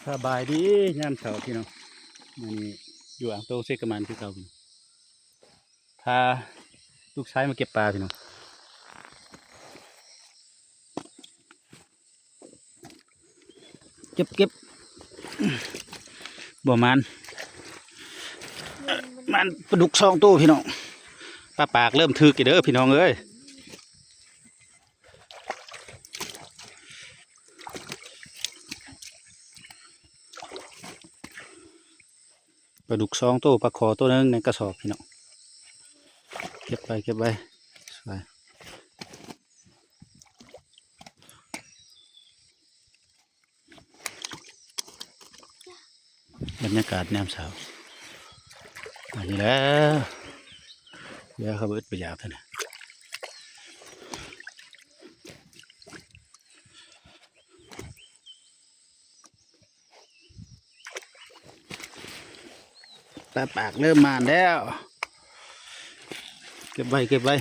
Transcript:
ສະບາຍດີຍາມເຊົ້າພີ່ນ້ອງ ມື້ນີ້ຢູ່ອ່າງໂຕເຊກະໝານຄືເກົ່າ ພາລູກຊາຍມາເກັບປາພີ່ນ້ອງ ເກັບ ເກັບ ບໍ່ໝານ ໝານປາດຸກສອງໂຕພີ່ນ້ອງ ປາປາກເລີ່ມຖືກອີກເດີພີ່ນ້ອງເອີຍ. ປາດຸກສອງໂຕ ປາຄໍໂຕໜຶ່ງໃນກະສອບພີ່ນ້ອງ ເກັບໄວ້ ເກັບໄວ້ ບັນຍາກາດຍາມເຊົ້າ ອັນນີ້ແຫຼະ ເຫຼືອເຂົາເບິດປະຫຍັດຫັ້ນນະ ປາປາກເລີ່ມມານແລ້ວ ເກັບໄວ້ ເກັບໄວ້.